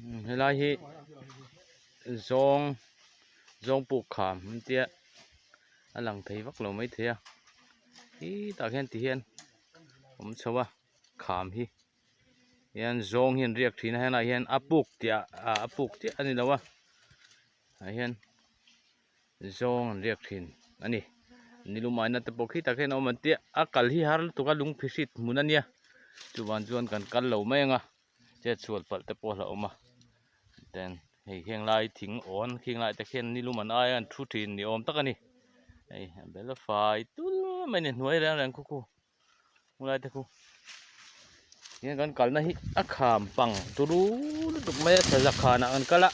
Helai hi zawng zawng puk kham an tia a lang thei vak lo maithei a khitah khian ti hian awm chho a kham hi hian zawng hi an riak thin a helaiah hian a puk tih ah a puk chiah a ni lo a ah hian zawng an riak thin a ni nilumaina te pawh khitah khian a awm an tia a kal hi har lutuk a lungphi hrit hmun a nia chuvang chuan kan kal lo mai ang a chet chhuat palh te pawh a hlauhawm a ten hei heng lai thing awn khing lai te khian nilum an aia an thu thin ni awm tak a ni hei a bel a fai tul mai a ni hnuai reng reng khu khu hung lai te khu hian kan kalna hi a kham pang turu lutuk mai a thlaza khanah kan kal a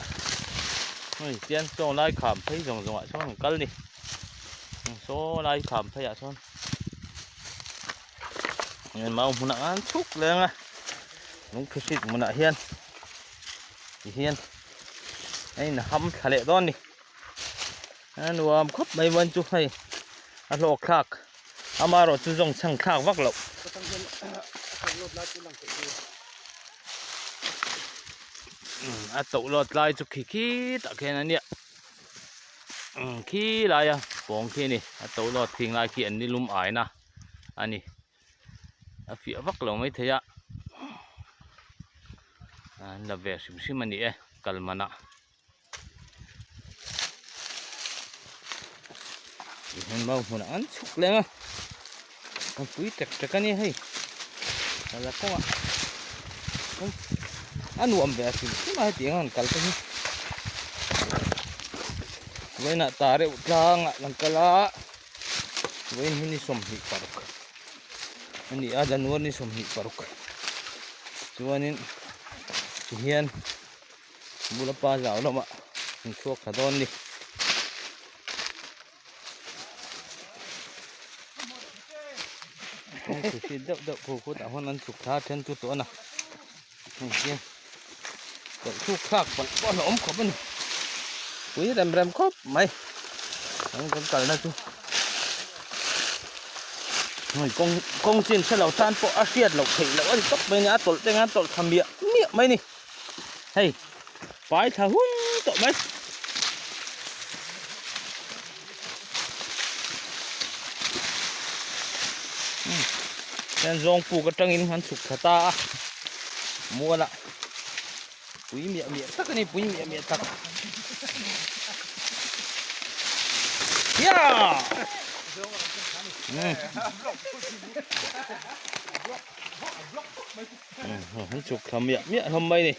hei tian saw lai kham phei zawng zawng ah sawn kan kal a ni saw lai kham phei ah sawn mau hmunah khan chhuk leng a lungphi hrit hmunah hian ti hian a in ham thla leh dawn a ni a nuam khawp mai vawiin chu hei a hlawk thlak amaherawh chu zawng chhang thlak vak loh a toh lawt lai chu khi khi tah khian a nia khi laia pawng khi a ni a toh lawt thing lai khi an ni lum aina a ni. a fiah vak lo mai thei a an la ve hrim hrim a ni e kal man ah tihian mau hmunah an chhuk leng a a pui tek tek a ni hei kal a kawngah a nuam ve hrim hrim a hetiang a han kal te hi vawiinah ta reuh tlangah kan kal a. Vawiin hi ni 26 a ni a January ni 26 chuanin tihian bula pa zau lamah an chhuak thla dawn a ni. Hei deuh deuh khu khutah huan an chhuk thla a then chu tawh a na hei hian tawlh thluk thlak palh pawh a awm khawp a ni pui rem rem khawp mai an kan kalna chu hei kawng kawng chin hre lo tan pawh a hriat loh theih loh a ni tawp mai a ni a tawlh te khan a tawlh thla miah miah mai a ni hei pai thla hun tawh mai. Hian zawng puk atangin an chhuk thla ta a mual ah pui miah miah tak a ni pui miah miah tak hiaa an chhuk thla miah miah hlawm mai a ni.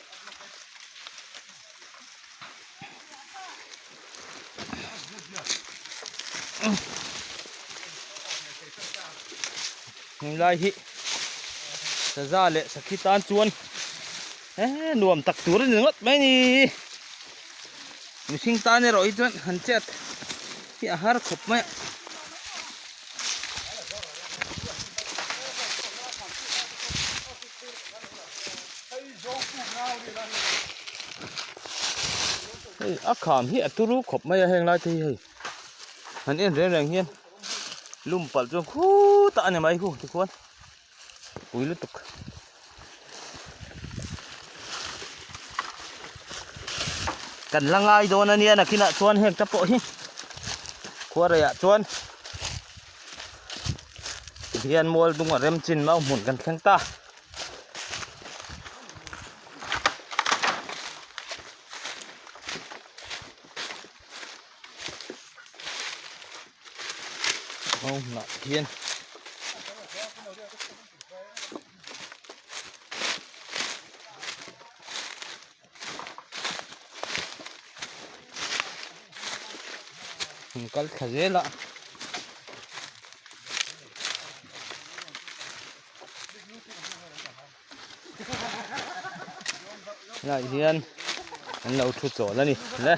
Heng lai hi saza leh sakhi tan chuan eh nuam tak tur a ni ngawt mai a ni mihring tan erawh hi chuan han chet hi a har khawp mai a. Hei a kham hi a turu khawp mai a heng lai te hi hei han en reng reng hian lum palh chuan khutah a ni mai khu tikhuan pui lutuk. Kan la ngai dawn a nia nakinah chuan heng te pawh hi khuareiah chuan tihian mual dung a rem chin mau hmun kan thleng ta. Mau hmunah hian kal thla zel a. Helaiah hian an lo thu chawl a ni le.